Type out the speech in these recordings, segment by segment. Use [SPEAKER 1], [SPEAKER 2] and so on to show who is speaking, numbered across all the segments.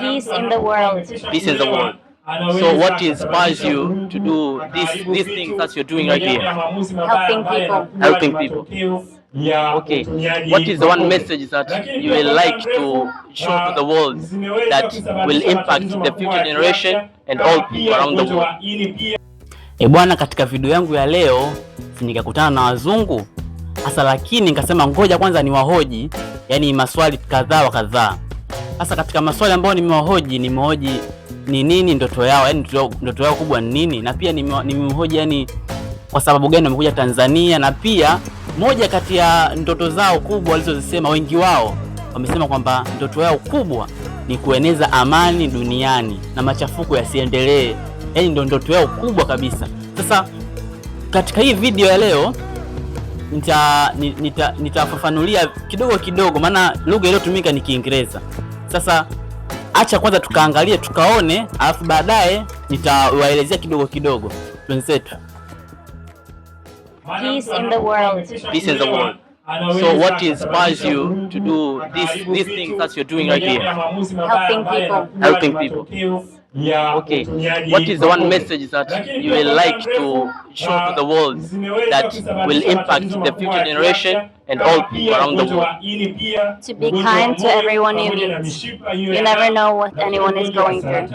[SPEAKER 1] peace in the world.
[SPEAKER 2] Peace in the world. So what inspires you to do these things that you're doing right here?
[SPEAKER 1] Helping people.
[SPEAKER 2] Helping people. Okay. What is the one message that you will like to show to the world that will impact the future generation and all people around the world?
[SPEAKER 3] Bwana, katika video yangu ya leo nikakutana na wazungu hasa, lakini nikasema ngoja kwanza niwahoji, yani maswali kadhaa wa kadhaa. Hasa katika maswali ambayo nimewahoji ni nini ndoto yao, yani ndoto yao kubwa ni nini, na pia nimehoji yani kwa sababu gani wamekuja Tanzania, na pia moja kati ya ndoto zao kubwa walizozisema, wengi wao wamesema kwamba ndoto yao kubwa ni kueneza amani duniani na machafuko yasiendelee. Yani ndio ndoto yao kubwa kabisa. Sasa katika hii video ya leo nitafafanulia kidogo kidogo, maana lugha iliyotumika ni Kiingereza. Sasa acha kwanza tukaangalie tukaone, alafu baadaye nitawaelezea kidogo kidogo. Wenzetu,
[SPEAKER 1] peace in the world.
[SPEAKER 2] Peace in the world. So what inspires you to do these things that you're doing right here?
[SPEAKER 1] Helping people.
[SPEAKER 2] Helping people. Okay. What is the one message that you will like to show to the world that will impact the future generation and all people around the world?
[SPEAKER 1] To be kind to everyone you meet. You never know what anyone is going through.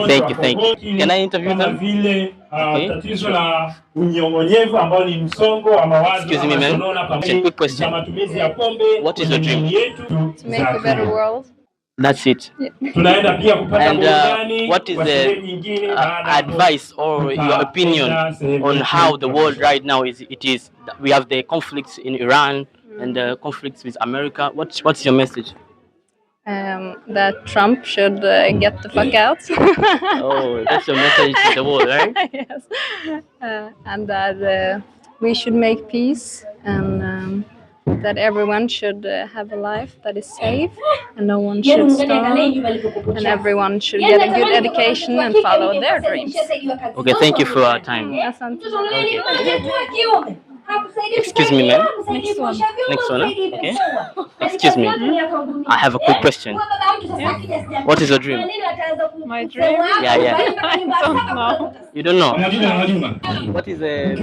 [SPEAKER 2] Thank you. Can I interview them? Okay. Excuse me, ma'am. Quick question. What is your dream?
[SPEAKER 4] To make a better world.
[SPEAKER 2] That's it. And what is the advice or your opinion on how the world right now is? We have the conflicts in Iran and the conflicts with America. What's your message?
[SPEAKER 4] That Trump should get the fuck out.
[SPEAKER 2] Oh, that's your message to the world, right?
[SPEAKER 4] Yes. And that we should make peace, and that everyone should have a life that is safe and no one should starve, and everyone should get a good education and follow their dreams.
[SPEAKER 2] Okay, thank you for your time. Okay. Excuse me, ma'am.
[SPEAKER 4] Next one.
[SPEAKER 2] Next one, huh? Okay. Excuse me. I have a quick question.
[SPEAKER 4] Yeah.
[SPEAKER 2] What is your dream?
[SPEAKER 4] My dream?
[SPEAKER 2] Yeah.
[SPEAKER 4] I don't know.
[SPEAKER 2] You don't know? What is your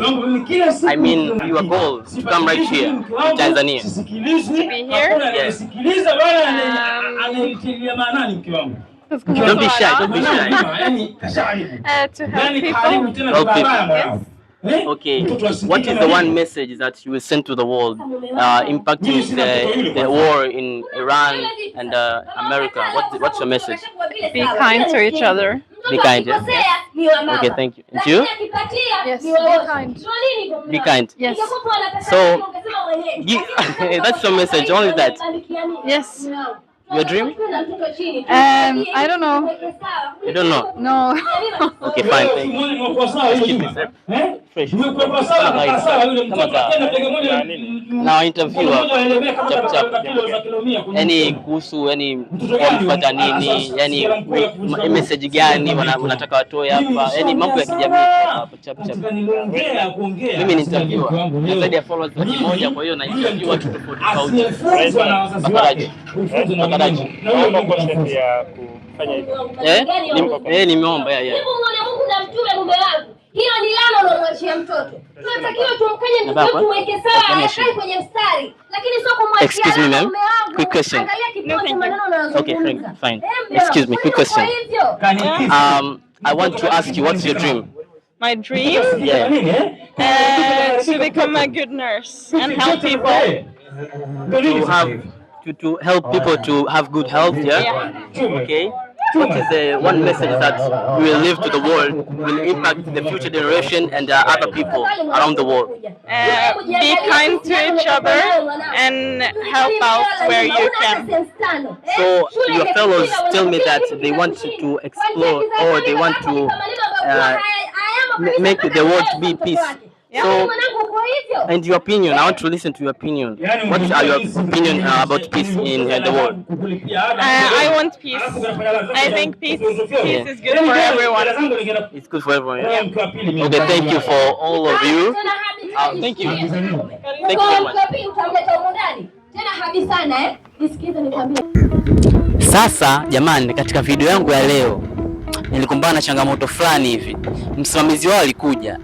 [SPEAKER 2] goal to come right here in Tanzania?
[SPEAKER 4] To be here?
[SPEAKER 2] Yes.
[SPEAKER 4] Don't
[SPEAKER 2] be shy.
[SPEAKER 4] To help people.
[SPEAKER 2] Help people.
[SPEAKER 4] Yes.
[SPEAKER 2] Okay. What is the one message that you will send to the world impacting the war in Iran and America? What's your message?
[SPEAKER 4] Be kind to each other.
[SPEAKER 2] Be kind, yeah? Okay, thank you. And you?
[SPEAKER 4] Yes, be kind.
[SPEAKER 2] Be kind.
[SPEAKER 4] Yes.
[SPEAKER 2] So, that's your message, only that.
[SPEAKER 4] Yes.
[SPEAKER 2] Your dream?
[SPEAKER 4] I don't know.
[SPEAKER 2] You don't know?
[SPEAKER 4] No.
[SPEAKER 2] Okay, fine, thank you. Excuse me, sir. Fresh. Now interviewer. Chap. Yani kuhusu wamfuata nini? Yani message gani wanataka watoe hapa? Yani mambo ya kijamii hapa chap. Mimi ni interviewer. Na zaidi ya followers 1,000, kwa hiyo na interview watu tofauti. Makaraji.
[SPEAKER 5] Naomba kwa sheria ya kufanya hivyo.
[SPEAKER 2] Nimeomba ya.
[SPEAKER 6] Hilo ni lalo lomwachia mtoto. Tunatakiwa tumkanye mtoto tuweke sawa, akae kwenye mstari. Lakini sio kumwachia.
[SPEAKER 2] Excuse me, ma'am. Quick question. Okay, fine. Excuse me, quick question. I want to ask you, what's your dream?
[SPEAKER 4] My dream?
[SPEAKER 2] Yeah.
[SPEAKER 4] To become a good nurse and help people.
[SPEAKER 2] To help people to have good health, yeah? Okay. What is the one message that you will leave to the world, will impact the future generation and other people around the world?
[SPEAKER 4] Be kind to each other and help out where you can.
[SPEAKER 2] So your fellows tell me that they want to explore, or they want to make the world to be peace. So, and your opinion, I want to listen to your opinion. What are your opinion about peace in the world?
[SPEAKER 4] I want peace. I think peace is good for everyone.
[SPEAKER 2] It's good for everyone, yeah? Okay, thank you for all of you. Thank you. Thank you very much.
[SPEAKER 3] Sasa jamani, katika video yangu ya leo nilikumbana na changamoto fulani hivi. Msimamizi wao alikuja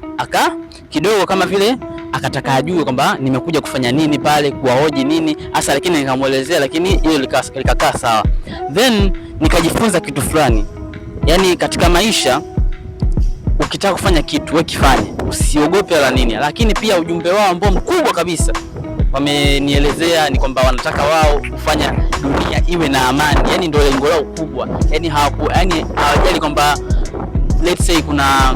[SPEAKER 3] kidogo kama vile akataka ajue kwamba nimekuja kufanya nini pale, kuwahoji nini hasa, lakini nikamuelezea, lakini hiyo likakaa sawa. Then nikajifunza kitu fulani, yani katika maisha ukitaka kufanya kitu wewe kifanye, usiogope wala nini. Lakini pia ujumbe wao ambao mkubwa kabisa wamenielezea ni kwamba wanataka wao kufanya dunia iwe na amani, yani ndio lengo lao kubwa. Yani hawajali kwamba let's say kuna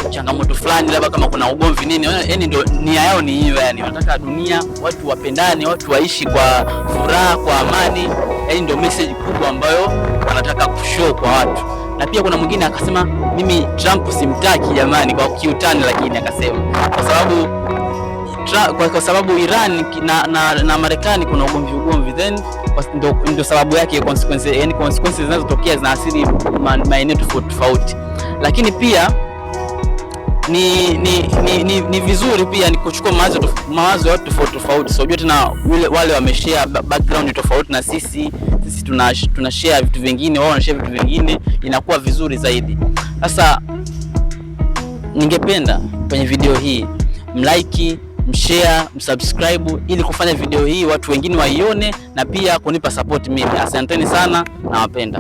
[SPEAKER 3] changamoto fulani, labda kama kuna ugomvi nini, yani ndio nia yao ni hiyo. Yani wanataka dunia watu wapendane, watu waishi kwa furaha, kwa amani. Yani ndio message kubwa ambayo wanataka kushow kwa watu. Na pia kuna mwingine akasema mimi Trump simtaki jamani, kwa kiutani, lakini akasema kwa sababu Iran na Marekani kuna ugomvi, then ndio sababu yake consequences zinazotokea zinaathiri maeneo tofauti. Lakini pia ni vizuri pia ni kuchukua mawazo ya watu tofauti. So unajua tena wale wameshare background tofauti na sisi tuna share vitu vingine, wao wana share vitu vingine, inakuwa vizuri zaidi. Sasa ningependa kwenye video hii mlike, mshare, msubscribe ili kufanya video hii watu wengine waione na pia kunipa support mimi. Asanteni sana, nawapenda.